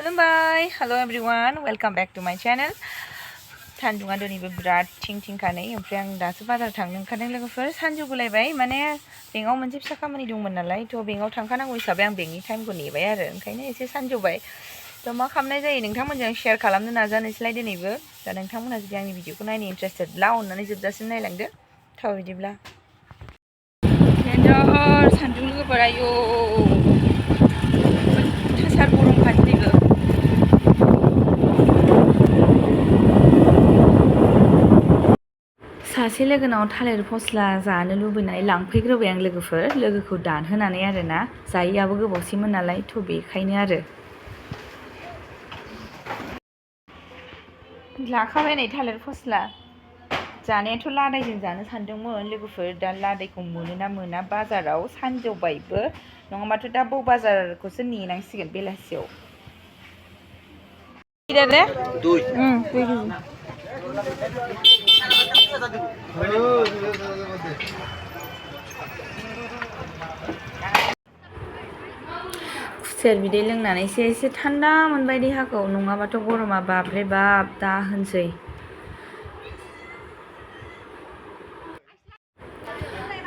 खुलुमबाय hello everyone welcome back to my channel सानदुङा दिनैबो बिराद थिंखानाय ओमफ्राय आं दासो बाजार थांनो ओंखारदों लोगोफोर सानजौगुलायबाय माने बेंकआव मोनसे फिसा खामानि दंमोन नालाय थ' बेंकआव थांखानांगौ हिसाबै आं बेंकनि टाइमखौ नेबाय आरो ओंखायनो एसे सानजौबाय थ' मा खालामनाय जायो नोंथांमोनजों शेयार खालामनो नाजानोसैलाय दिनैबो दा नोंथांमोना जुदि आंनि भिडिअखौ नायनो इन्ट्रेस्टेडब्ला अननानै जोबजासिम नायलांदो थ' बिदिब्ला डेन्जार सानदुं लोगोफोर आयौ थासार गरमखा दिनैबो सासे लोगोनाव थालिर फस्ला जानो लुबैनानै लांफैग्रोबाय आं लोगोखौ दानहोनानै आरोना जायैयाबो गोबावसैमोन नालाय थ' बेखायनो आरो लाखाबाय नै थालिर फस्ला जानायाथ' लादायजों जानो सानदोंमोन लोगोफोर दा लादायखौ मोनोना मोना बाजाराव सानजौबायबो नङाबाथ' दा बौ बाजारखौसो नेनांसिगोन बेलासियाव दुइ केजि खुसेर बिदै लोंनानैसो एसे थान्दा मोनबाय देहाखौ नङाबाथ' गरमा बाब्रे बाब दा होनसै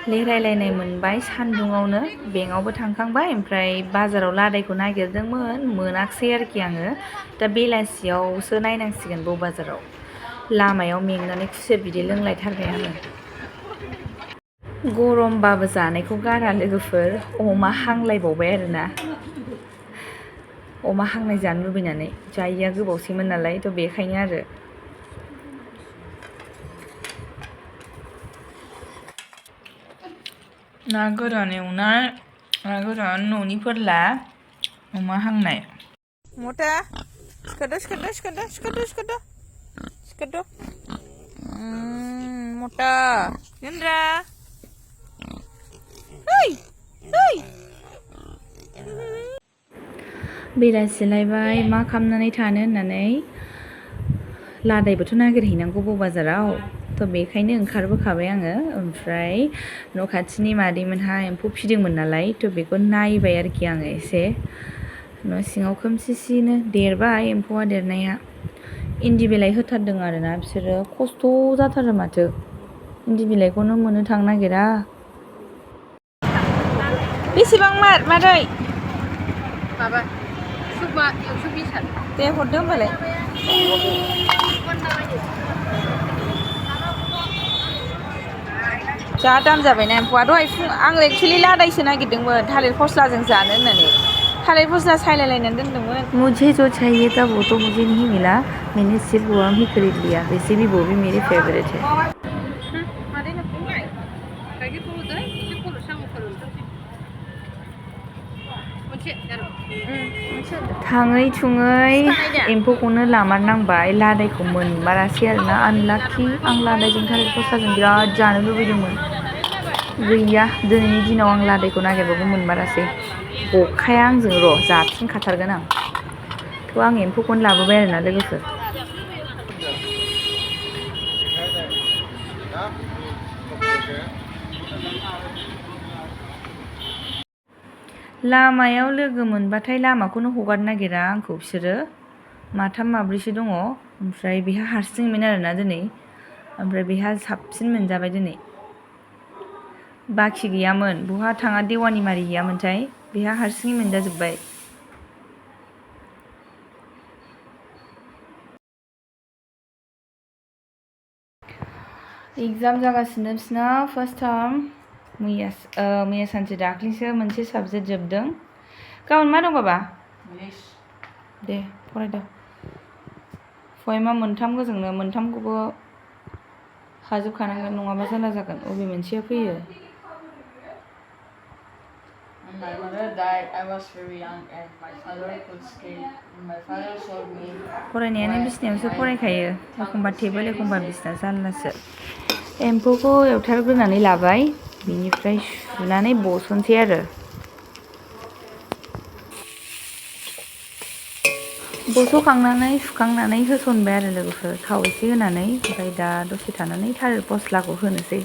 लेरायलायनाय मोनबाय सानदुङावनो बेंकआवबो थांखांबाय ओमफ्राय बाजाराव लादायखौ नागिरदोंमोन मोनाखसै आरोखि आङो दा बेलासियावसो नायनांसिगोन बौ बाजाराव लामायाव मेंनानै खुसेर बिदै लोंलायथारबाय आङो गरमबाबो जानायखौ गारा लोगोफोर अमा हांलायबावबाय आरोना अमा हांनाय जानो लुबैनानै जायैया गोबावसैमोन नालाय थ' बेखायनो आरो ना गोरान एवनाय ना गोरान न'नि फोरला अमा हांनाय मथा सिखारदो मथा गेन्द्रा बेलासिलायबाय मा खालामनानै थानो होननानै लादायबोथ' नागिरहैनांगौ बौ बाजाराव थ' बेखायनो ओंखारबोखाबाय आङो ओमफ्राय न' खाथिनि मादैमोनहा एम्फौ फिदोंमोन नालाय थ' बेखौ नायबाय आरोखि आङो एसे न' सिङाव खोमसिनो देरबाय एम्फौआ देरनाया इन्दि बिलाइ होथारदों आरोना बिसोरो खस्थ' जाथारो माथो इन्दि बिलाइखौनो मोननो थांनो नागिरा बेसेबां मादै माबा 120 दे हरदो होमबालाय जा दाम जाबायना एम्फौआ दहाय आं एक्चुअली लादायसो नागिरदोंमोन थालिर फस्लाजों जानो होननानै थालिर फस्ला सायलायलायनानै दोनदोंमोन मुझे जो चाहिए था वो तो मुझे नहीं मिला मैंने सिर्फ वर्म ही खरीद लिया वैसे भी वो भी मेरी फेवरेट है थाङै थुङै एम्फौखौनो लामारनांबाय लादायखौ मोनमारासै आरोना आनलाखि आं लादायजों थालिर फस्लाजों बिराद जानो लुबैदोंमोन गैया दिनैनि दिनाव आं लादायखौ नागिरबाबो मोनमारासै गखाया आंजों र' जाफिनखाथारगोन आं थ' आं एम्फौखौनो लाबोबाय आरोना लोगोफोर लामायाव लोगो मोनबाथाय लामाखौनो हगारनो नागिरा आंखौ बिसोरो माथाम माब्रैसो दङ ओमफ्राय बेहा हारसिंमोन आरोना दिनै ओमफ्राय बेहा साबसिन मोनजाबाय दिनै बाखि गैयामोन बहा थाङा देवानि मारि गैयामोनथाय बेहा हारसिङै मोनजाजोब्बाय एग्जाम जागासिनो बिसिना फार्स्ट टार्म मैया सानसे दाख्लैसो मोनसे साबजेक्ट जोबदों गाबोन मा दं बाबा दे फरायदो पएमा मोनथाम गोजोंनो मोनथामखौबो हाजोबखानांगोन नङाबा जारला जागोन अबे मोनसेया फैयो फरायनायानो बिसिनायावसो फरायखायो एखमबा टेबोल एखमबा बिसिना जारलासो एम्फौखौ एवथारग्रोनानै लाबाय बिनिफ्राय सुनानै बसनसै आरो बस'खांनानै सुखांनानै होसनबाय आरो लोगोफोर थाव एसे होनानै ओमफ्राय दा दसे थानानै थालिर फस्लाखौ होनोसै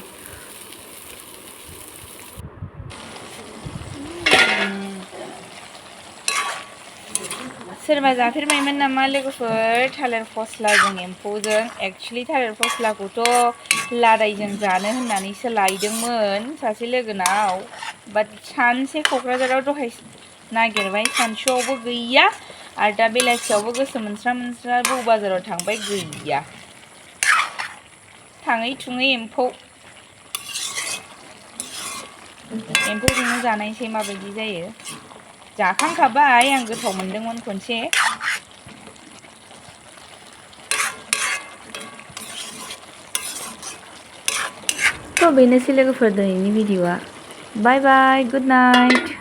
सोरबा जाफेरबायमोन नामा लोगोफोर थालिर फस्लाजों एम्फौजों? एक्चुअलि थालिर फस्लाखौथ' लादाइजों जानो होननानैसो लायदोंमोन सासे लोगोनाव, बाट सानसे क'क्राझाराव दहाय नागिरबाय, सानसुआवबो गैया आरो दा बेलासियावबो गोसो मोनस्रा बौ बाजाराव थांबाय, गैया। थाङै थुङै एम्फौजोंनो जानायसै माबायदि जायो। जाखांखाबाय, आं गोथाव मोनदोंमोन खनसे। थ' बेनोसै लोगोफोर दिनैनि भिडिअ'आ। बाय बाय, गुड नाइट।